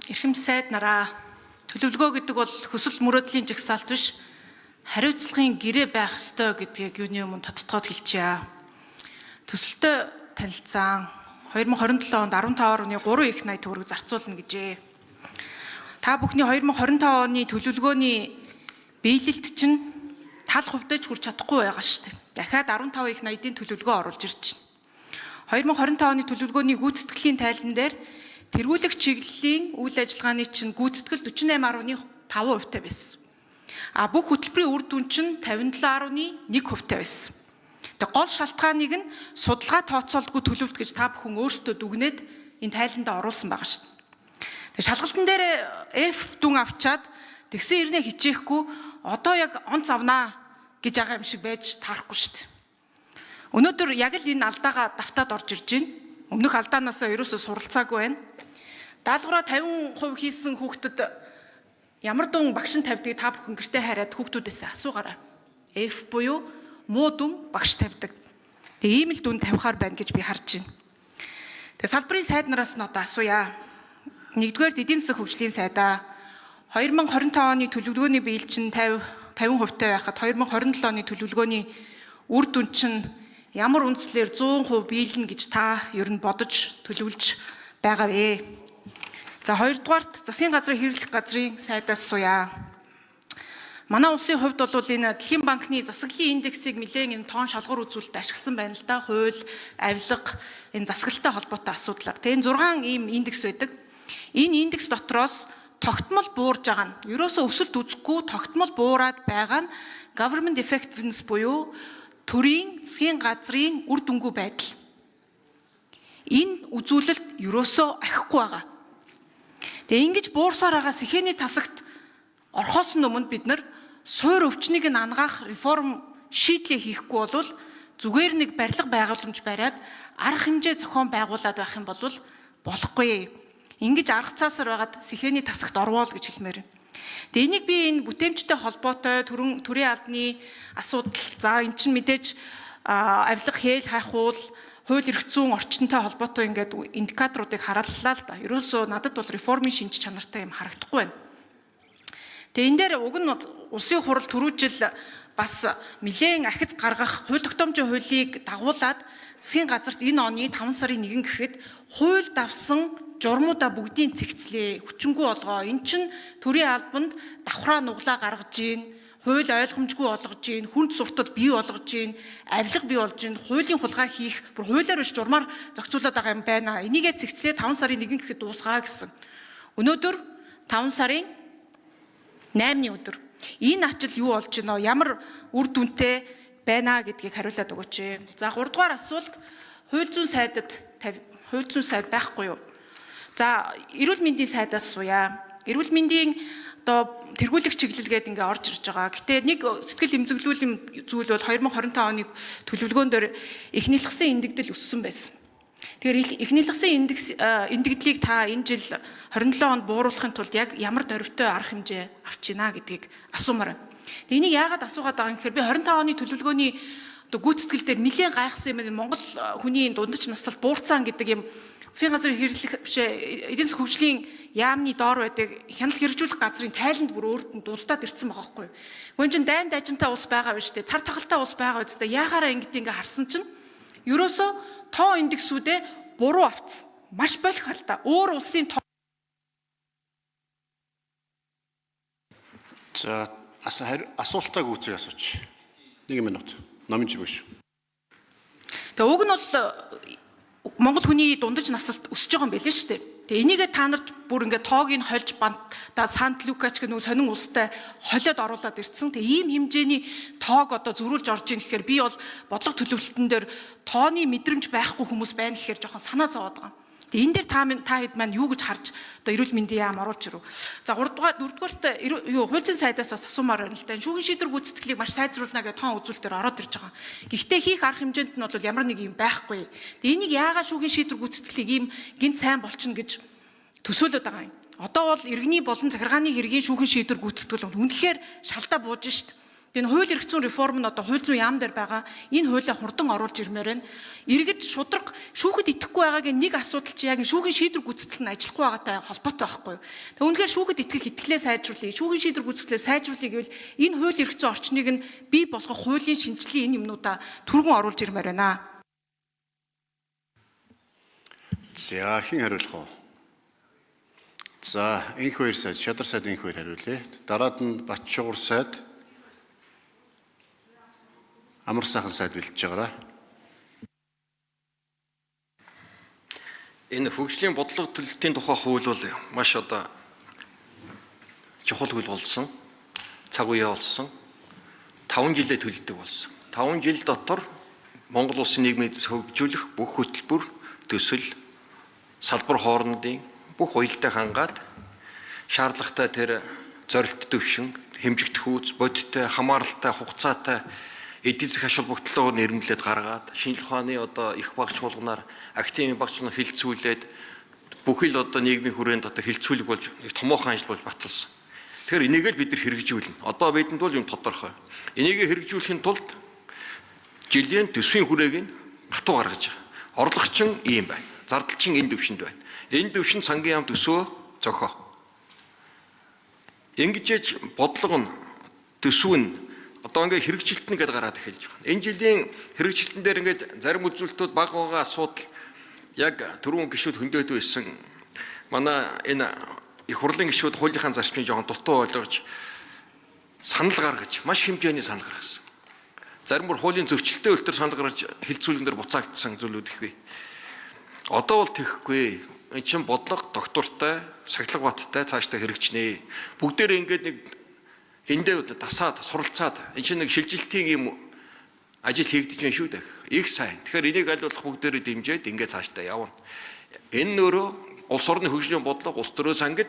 Эрхэм сайд нараа, төлөвлөгөө гэдэг бол хүсэл мөрөөдлийн жагсаалт биш, хариуцлагын гэрээ байх ёстой гэдгийг юуны өмнө тодтогоод хэлчихье. Төсөлтөө танилцсан 2027 онд 15.3 их 80 төгрөг зарцуулна гэжээ. Та бүхний 2025 оны төлөвлөгөөний биелэлт чинь тал хувьдаа ч хүрч чадахгүй байгаа шүү дээ. Дахиад 15 их 80-ийн төлөвлөгөө оруулж ирж байна. 2025 оны төлөвлөгөөний гүйцэтгэлийн тайлан дээр тэргүүлэх чиглэлийн үйл ажиллагааны чинь гүйцэтгэл 48.5% та байсан. А бүх хөтөлбөрийн үр дүн чинь 57.1% та байсан. Тэгээ гол шалтгааныг нь судалгаа тооцоолдгүй төлөвлөлт гэж та бүхэн өөрсдөө дүгнээд энэ тайландаа оруулсан байгаа шүү дээ. Тэгээ шалгалтын дээр F дүн авчаад тэгсэн ирнэ хичээхгүй одоо яг онц авнаа гэж байгаа юм шиг байж таарахгүй шүү дээ. Өнөөдөр яг л энэ алдаагаа давтаад орж ирж байна. Өмнөх алдаанаасаа ерөөсөө суралцаагүй байна. Даалгавраа 50% хийсэн хүүхдэд ямар дүн багш нь тавьдгийг та бүхэн гэртээ хараад хүүхдүүдээс асуугаарай. F буюу муу дүн багш тавьдаг. Тэгээ ийм л дүн тавихаар байна гэж би харж байна. Тэгээ салбарын сайд нараас нь одоо асууя. Нэгдүгээр эдийн засаг хөгжлийн сайдаа 2025 оны төлөвлөгөөний биелэл чинь 50% та байхад 2027 оны төлөвлөгөөний үр дүн чинь ямар үндслээр 100% биелнэ гэж та ер нь бодож төлөвлөж байгаа вэ? За, хоёрдугаарт засгийн газрын хэрэглэх газрын сайдаас суяа. Манай улсын хувьд бол энэ Дэлхийн банкны засаглалын индексийг нэлээд энэ тоон шалгуур үзүүлэлт ашигласан байна л да. Хууль, авилга, энэ засаглалтай холбоотой асуудлаар. Тэгээ энэ 6 ийм индекс байдаг. Энэ индекс дотроос тогтмол буурж байгаа нь, ерөөсөө өсөлт үзэхгүй тогтмол буураад байгаа нь government effectiveness буюу төрийн засгийн газрын үр дүнгүй байдал. Энэ үзүүлэлт ерөөсөө ахихгүй байгаа. Тэгээ ингэж буурсаар байгаа сэхээний тасагт орхоос өмнө бид нар суур өвчнийг нь ангаах реформ шийдлээ хийхгүй бол зүгээр нэг барилга байгууламж бариад арга хэмжээ зохион байгуулад байх юм бол болохгүй. Ингэж арга цаасаар байгаад сэхээний тасагт орвоол гэж хэлмээр. Тэгээ энийг би энэ бүтээмжтэй холбоотой төрийн албаны асуудал, за эн чинь мэдээж авилга, хээл хайхуул, хууль эрх зүйн орчинтой холбоотой ингээд индикаторуудыг харааллаа л да. Ерөөсөө надад бол реформын шинж чанартай юм харагдахгүй байна. Тэгээ энэ дээр уг нь улсын хурал түрүү жил бас нэлээн ахиц гаргах хууль тогтоомжийн хуулийг дагуулад засгийн газарт энэ оны 5 сарын 1 гэхэд хууль давсан журмуудаа бүгдийн цэгцлээ, хүчингү олгоо. Эн чин төрийн албанд давхраа нуглаа гаргаж ийн, хууль ойлгомжгүй болгож ийн, хүнд суртал бий болгож ийн, авилга бий болж ийн, хуулийн хулгай хийх, бүр хуулиар биш журмаар зохицуулаад байгаа юм байна. Энийгээ цэгцлээ 5 сарын 1 гэхэд дуусгаа гэсэн. Өнөөдөр 5 сарын 8-ны өдөр. Энэ ачил юу болж байна? Ямар үр дүнтэй байна гэдгийг хариулаад өгөөч. За, 3 дугаар асуулт хууль зүйн сайдад, хууль зүйн сайд байхгүй юу? За, эрүүл мэндийн сайдаас сууя. Эрүүл мэндийн одоо тэргүүлэх чиглэл гээд ингээ орж ирж байгаа. Гэтэ нэг сэтгэл эмзэглүүлийн зүйл бол 2025 оны төлөвлөгөөн дээр их нэлхсэн эндэгдэл өссөн байсан. Тэгэхээр их нэлхсэн индекс эндэгдлийг та энэ жил 27 онд бууруулахын тулд яг ямар дөрвтэй арга хэмжээ авч байна гэдгийг асуумаар байна. Тэгээ энийг яагаад асуугаад байгаа юм гэхээр би 25 оны төлөвлөгөөний одоо гүйцэтгэл дээр нэлээд гайхсан юм. Монгол хүний дундаж наслал буурцаан гэдэг юм засгийн газрын хэрэглэх биш эдийн засгийн хөгжлийн яамны доор байдаг хяналт хэрэгжүүлэх газрын тайланд бүр өөрт нь дулдаад ирсэн байгаа байхгүй юу. Гүн чин дайн дажинтай улс байгаа биш үү? Цар тахалтай улс байгаа үстэй. Яхаараа ингэдэг ингээ харсан чинь ерөөсөө тоо индексүүдээ буруу авцсан. Маш болох алдаа. Өөр улсын тоо. За, асуултаа гүйцэе асууч. 1 минут. Номын жимш. Тэгээ уг нь бол Монгол хүний дундаж наслалт өсөж байгаа юм билээ шүү дээ. Тэгээ энийгээ та нарт бүр ингээ тоог нь хольж бантаа Сант Лукач гэх нэг сонин улстай холиод оруулаад ирсэн. Тэгээ ийм хэмжээний тоог одоо зөрүүлж орж ийн гэхээр би бол бодлого төлөвлөлтөн дээр тооны мэдрэмж байхгүй хүмүүс байна гэхээр жоохон санаа зовоод байгаа. Тэгээ энэ дээр та хэд маань юу гэж харж одоо эрүүл мэндийн яам оруулж ирв. За, 3 дугаар 4 дугаарт юу хууль зүйн сайдаас бас асуумаар байна л да. Шүүхийн шийдвэр гүйцэтгэлийг маш сайжруулна гэж тоон үзүүлэлтээр ороод ирж байгаа. Гэхдээ хийх арга хэмжээнд нь бол ямар нэг юм байхгүй. Тэгээ энийг яагаад шүүхийн шийдвэр гүйцэтгэлийг ийм гинт сайн болчихно гэж төсөөлөд байгаа юм. Одоо бол иргэний болон захиргааны хэргийн шүүхийн шийдвэр гүйцэтгэл үнэхээр шалдаа бууж шít. Тэгээ энэ хууль эрх зүйн реформ нь одоо хууль зүйн яам дээр байгаа. Энэ хуулиа хурдан оруулж ирмээр байна. Иргэд шударга шүүхэд итгэхгүй байгаагийн нэг асуудал чи яг шүүхийн шийдвэр гүйцэтгэл нь ажиллахгүй байгаатай холбоотой байхгүй юу? Тэгээ үнэхээр шүүхэд итгэх итгэлээ сайжруулъя, шүүхийн шийдвэр гүйцэтгэлээ сайжруулъя гэвэл энэ хууль эрх зүйн орчныг нь бий болгох хуулийн шинжилгээ энэ юмнуудаа түргэн оруулж ирмээр байна. За хэн хариулах вэ? За инх хоёр сайд, шадар сайд инх хоёр хариулъя. Дараад нь Батчуугар сайд, Амар сайхан сайд бэлтэж байгаарай. Энэ хөгжлийн бодлого төлөлтийн тухай хууль бол маш одоо чухал хууль болсон. Цаг үе болсон. 5 жилээ төлөлдөг болсон. 5 жил дотор Монгол улсын нийгмийг хөгжүүлэх бүх хөтөлбөр, төсөл, салбар хоорондын бүх уялдаа хангаад шаардлагатай тэр зорилт төвшин, хэмжигдэх үүс, бодиттой, хамааралтай, хугацаатай эдийн засгийн ач холбогдлоор нэрмлээд гаргаад шинжлэх ухааны одоо их багц чуулганаар академийн багц чуулган хилцүүлээд бүхэл одоо нийгмийн хүрээнд одоо хилцүүлэг болж нэг томоохон ажил болж баталсан. Тэгэхээр энийг л бид нар хэрэгжүүлнэ. Одоо бидэнд бол юм тодорхой. Энийг хэрэгжүүлэхийн тулд жилийн төсвийн хүрээг нь хатуу гаргаж байгаа. Орлогочин ийм байна. Зардалчин энэ төвшөнд байна. Энэ төвшөнд сангийн яам төсөө зохио. Ингэж ээж бодлого нь төсөв нь одоо ингээ хэрэгжилтэн гэдээ гараад эхэлж байна. Энэ жилийн хэрэгжилтэн дээр ингээд зарим үзүүлэлтүүд бага байгаа асуудал яг түрүүн гишүүд хөндөд байсан. Манай энэ их хурлын гишүүд хуулийнхаа зарчмыг жоохон дутуу ойлгож санал гаргаж маш хэмжээний санал гаргасан. Зарим бүр хуулийн зөрчилтэй өлтөр санал гаргаж хилцүүлгэн дээр буцаагдсан зүйлүүд их бий. Одоо бол тэхгүй. Эн чинь бодлого доктортой, сахилга баттай цаашдаа хэрэгжинэ. Бүгдээрээ ингээд нэг эндээ дасаад, суралцаад эн чинь нэг шилжилтийн юм ажил хийгдэж байна шүү дээ. Их сайн. Тэгэхээр энийг аль болох бүгдээрээ дэмжиж ингээд цаашдаа явна. Энэ нөрөө улс орны хөгжлийн бодлого улс төрөө сангид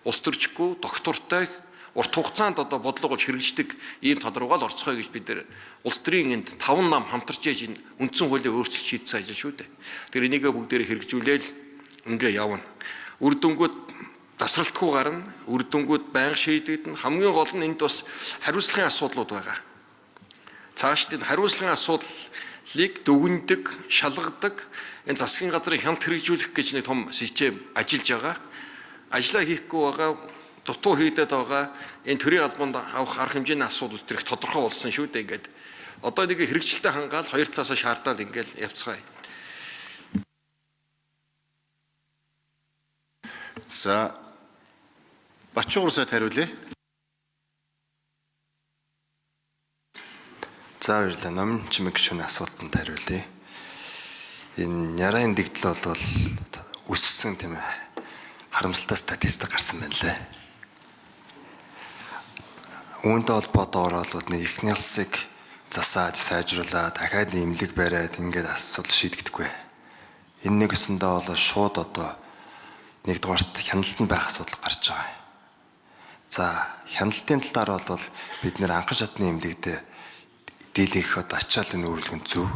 улс төрчгүй доктортой урт хугацаанд одоо бодлого болж хэрэгждэг ийм тал руугаа л орцгоё гэж бид нэр улс төрийн энд 5 нам хамтарч яж энэ үндсэн хуулийг өөрчилж шийдсэн ажил шүү дээ. Тэр энийгээ бүгдээрээ хэрэгжүүлээл ингээ явна. Үр дүнгууд дасралтгүй гарна, үр дүнгууд байнга шийдэгдэнэ. Хамгийн гол нь энд бас хариуцлагын асуудлууд байгаа. Цаашд энэ хариуцлагын асуудлыг дүгнэдэг, шалгадаг энэ засгийн газрын хяналт хэрэгжүүлэх гэж нэг том систем ажиллаж байгаа. Ажлаа хийхгүй байгаа, дутуу хийдэд байгаа энэ төрийн албанд авах арга хэмжээний асуудал төр их тодорхой болсон шүү дээ ингээд. Одоо нэг хэрэгжилтэй хангаал хоёр талаасаа шаардаад ингээд явцгаая. За Батчуугар сайд хариулъя. За баярлалаа. Номин чимэг гишүүний асуултанд хариулъя. Энэ нярайн дэгдэл бол өссөн тийм ээ. Харамсалтай статистик гарсан байна лээ. Үүнтэй холбоотойгоор бол нэг их нялсыг засаад сайжруулаад дахиад имлэг бариад ингээд асуудал шийдэгдэхгүй. Энэ нэг өсөндөө бол шууд одоо нэгдүгээрт хяналтанд байх асуудал гарч байгаа юм. За хяналтын талаар бол бид нэр анхан шатны эмнэлэгдээ дийлэнх одоо ачааллын үүрэлгэн зөв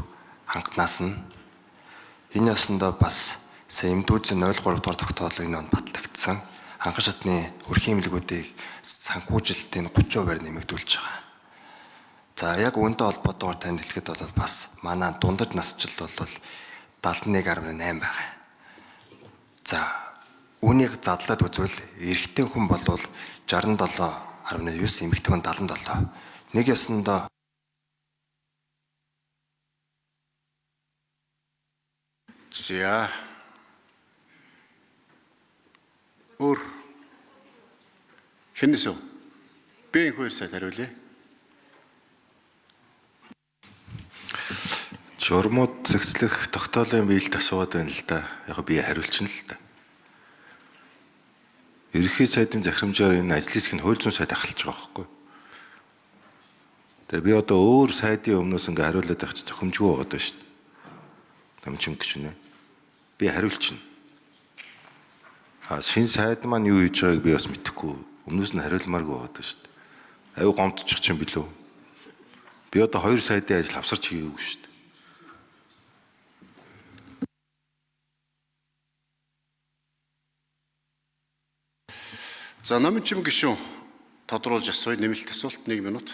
хангатнаас нь энэ ёсондоо бас сая эмдүүзэн 03 дугаар тогтоол энэ онд батлагдсан анхан шатны өрхийн эмнэлгүүдийг санхүүжилтийн 30%-аар нэмэгдүүлж байгаа. За яг үүнтэй холбоотойгоор танд хэлэхэд бол бас манай дундад насжилт бол 71.8 байгаа. За үүнийг задлаад үзвэл эрэгтэй хүн бол 67.9, эмэгтэй хүн 77. Нэг ёсондоо За өөр хэнээс вэ? Би инх хоёр сайд хариулъя. Журмууд зэгцлэх тогтоолын биелэлд асууад байна л да. Яг би хариулчихна л да. Ерөнхий сайдын захирамжаар энэ ажлын хэсэг нь хууль зүйн сайд ахалж байгаа байхгүй. Тэгээ би одоо өөр сайдын өмнөөс ингээ хариулаад байх чи зохимжгүй байгаа даа шүү дээ. Намчин гэж нэ. Би хариулчихна. А шин сайд маань юу хийж байгааг би бас мэдэхгүй. Өмнөөс нь хариулмааргүй байгаа даа шүү дээ. Аюу гомдчих чинь билүү. Би одоо хоёр сайдын ажил хавсарч хийгээгүй шүү дээ. За номин чим гишүүн тодруулж асууя. Нэмэлт асуулт 1 минут.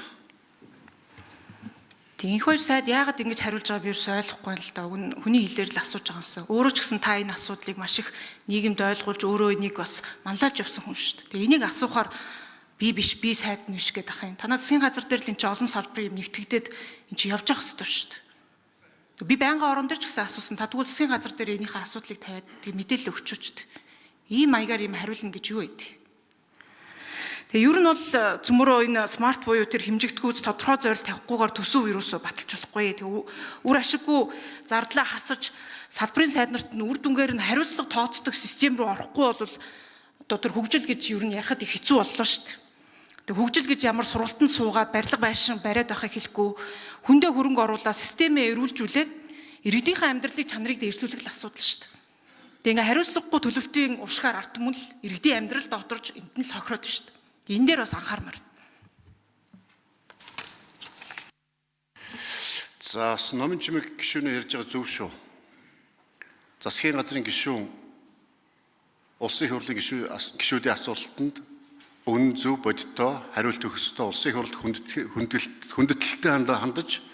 Тэг инх хоёр сайд яагаад ингэж хариулж байгааг би ерөөсөө ойлгохгүй юм л да. Уг нь хүний хэлээр л асууж байгаа юмсан. Өөрөө ч гэсэн та энэ асуудлыг маш их нийгэмд ойлгуулж өөрөө энийг бас манлайлж явсан хүн шүү дээ. Тэг энийг асуухаар би биш, би сайд нь биш гэдэг ах юм. Танаа засгийн газар дээр л эн чинь олон салбарын юм нэгтгэгдээд эн чинь явж явах ёстой шүү дээ. Би байнгын орон дээр ч гэсэн асуусан. Та тэгвэл засгийн газар дээр энийхээ асуудлыг тавиад тэг мэдээлэл өгчөөч. Ийм маягаар ийм хариулна гэж юу вэ? Тэгээ ер нь бол цөмөрөө энэ смарт буюу тэр хэмжигдэхүйц тодорхой зорилт тавихгүйгээр төсөв ерөөсөө баталж болохгүй. Тэгээ үр ашиггүй зардлаа хасаж салбарын сайд нарт нь үр дүнгээр нь хариуцлага тооцдог систем рүү орохгүй бол одоо тэр хөгжил гэж ер нь ярихад их хэцүү боллоо шүү дээ. Тэг хөгжил гэж ямар сургалтанд суугаад барилга байшин бариад байхыг хэлэхгүй хүндээ хөрөнгө оруулаад системээ эрүүлжүүлээд иргэдийнхээ амьдралыг чанарыг дээшлүүлэх л асуудал шүү дээ. Тэг ингээ хариуцлагагүй төлөвтийн уршгаар ард түмэн л иргэдийн амьдрал доторж энд нь л хохироод шүү дээ. Энэ дээр бас анхаармаар. За бас номын чимэг гишүүнээ ярьж байгаа зөв шүү. Засгийн газрын гишүүн улсын хурлын гишүүдийн асуултанд үнэн зөв бодиттой хариулт өгөх ёстой, улсын хурлд хүндэтгэлтэй хандаж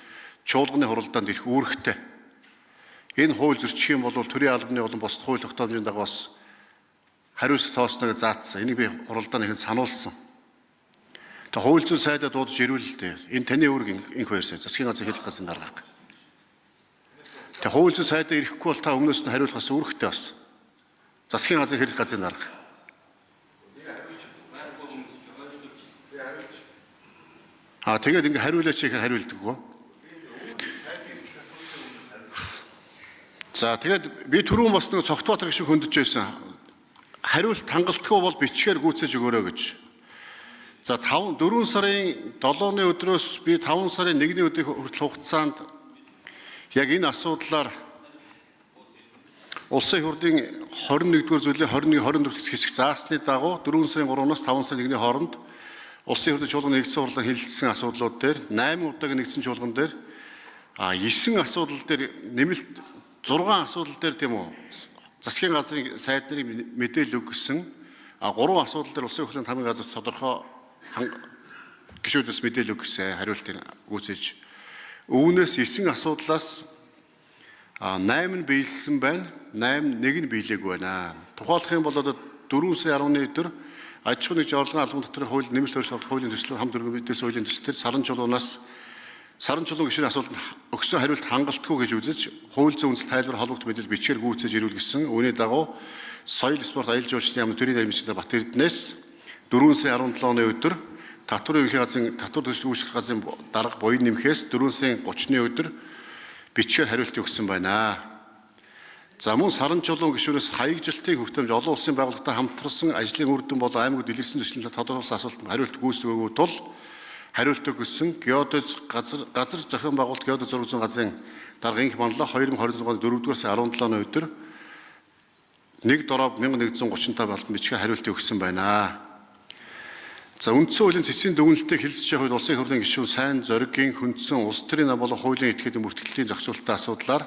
чуулганы хуралдаанд ирэх үүрэгтэй. Энэ хууль зөрчих юм бол төрийн албаны болон бусад хууль тогтоомжийн дагуу бас хариуцлага тооцноо гэж заасан. Энийг би хуралдааны ихэнд сануулсан. Тэг хууль зүйн сайдаа дуудаж ирүүлэлтэй. Энэ таны үүрэг инх хоёр сайн. Засгийн газрын хэлэх газрын дарга. Тэг хууль зүйн сайдаа ирэхгүй бол та өмнөөс нь хариулах бас үүрэгтэй бас. Засгийн газрын хэлэх газрын дарга. Аа тэгээд ингээ хариулаач ихээр хариулдаггүй. За тэгээд би түрүүн бас нэг Цогтбаатар гишүүн хөндөж байсан. Хариулт хангалтгүй бол бичгээр гүйцээж өгөөрэй гэж. За 5 4 сарын 7-ны өдрөөс би 5 сарын 1-ний өдрийн хүртэл хугацаанд яг энэ асуудлаар Улсын хурлын 21-р зүйлийн 21 24 хэсэг заасны дагуу 4 сарын 3-наас 5 сарын 1-ний хооронд Улсын хурлын чуулганы нэгдсэн хурлаар хэлэлцсэн асуудлууд дээр 8 удаагийн нэгдсэн чуулган дээр 9 асуудал дээр нэмэлт 6 асуудал дээр тийм үү засгийн газрын сайд нарын мэдээлэл өгсөн 3 асуудал дээр Улсын хурлын тамгын газар тодорхой гишүүдээс мэдээлэл өгсөн хариултыг гүйцээж өвнөөс 9 асуудлаас 8 нь биелсэн байна. 8 нэг нь биелээгүй байна. Тухайлах юм бол одоо 4 сарын 11 өдөр аж ахуйн нэгж орлогын албан татварын хууль нэмэлт өөрчлөлт хуулийн төсөл хамт өргөн мэдээлэл хуулийн төсөл төр саран чулуунаас саран чулуун гишүүний асуултанд өгсөн хариулт хангалтгүй гэж үзэж хууль зүйн үндэс тайлбар холбогдох мэдээлэл бичгээр гүйцээж ирүүлгэсэн. Үүний дагуу соёл спорт аялал жуулчлалын яамны төрийн нарийн Бат Эрдэнэс 4 сарын 17-ны өдөр татварын ерөнхий газрын татвар төсөл үйлчлэх газрын дарга буян нэмхээс 4 сарын 30-ны өдөр бичгээр хариулт өгсөн байна. За мөн саран чулуун гишүүнээс хаягжилтын хүртээмж олон улсын байгууллагатай хамтарсан ажлын үр дүн болон аймагуд дэлгэсэн зөрчлийн тодорхойлсон асуултанд хариулт гүйцэтгэгээгүй тул хариулт өгсөн геодез газар зохион байгуулалт геодез зураг зүйн газрын дарга инх манлаа 2026 оны 4-р сарын 17-ны өдөр 1 дороб 1135 алтан бичгээр хариулт өгсөн байна. За үндсэн хуулийн цэцгийн дүгнэлтийг хэлэлцэж явах үед улсын хурлын гишүүн сайн зоригийн хөндсөн улс төрийн нам болон хуулийн этгээдийн бүртгэлийн зохицуулалтын асуудлаар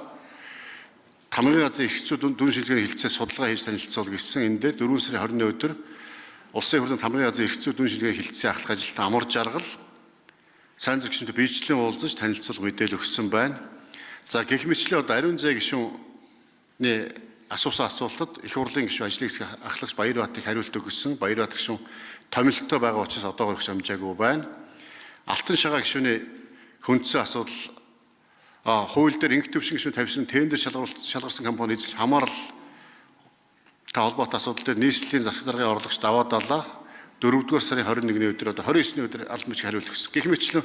тамгын газрын эрх зүйн дүн шинжилгээний хэлэлцээ судалгаа хийж танилцуул гэсэн. Энэ дээр 4 сарын 20-ны өдөр улсын хурлын тамгын газрын эрх зүйн дүн шинжилгээний хэлэлцээ ахлах ажилтан Амар Жаргал сайн зэрэг гишүүнтэй биечлэн уулзаж танилцуулга мэдээлэл өгсөн байна. За гэх мэтлээ одоо ариун зээ гишүүний асуусан асуултад их хурлын гишүүн ажлын хэсэг ахлагч Баярбаатыг хариулт өгсөн. Баярбаат гишүүн томилттой байгаа учраас одоогор өгч амжаагүй байна. Алтан шагаа гишүүний хөндсөн асуудал хууль дээр инх төвшин гишүүн тавьсан тендер шалгарсан компани эзэл хамаарал та холбоотой асуудал дээр нийслэлийн засаг даргын орлогч даваа далаах 4-р сарын 21-ний өдөр одоо 29-ний өдөр албан бичиг хариулт өгсөн. Гэх мэтчлэн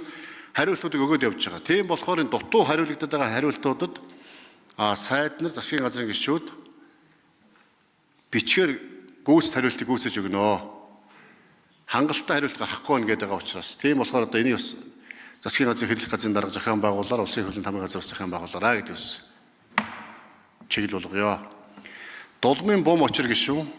хариултуудыг өгөөд явж байгаа. Тийм болохоор энэ дутуу хариулагдаад байгаа хариултуудад сайд нар засгийн газрын гишүүд бичгээр гүйцэд хариултыг гүйцэж өгнө. Хангалттай хариулт гарахгүй байна гэдэг байгаа учраас тийм болохоор одоо энийг бас засгийн газрын хэрэглэх газрын дарга зохион байгуулалаар улсын хурлын тамгын газар зохион байгуулаарай гэдэг бас чиглэл болгоё. Дулмын бум очир гишүүн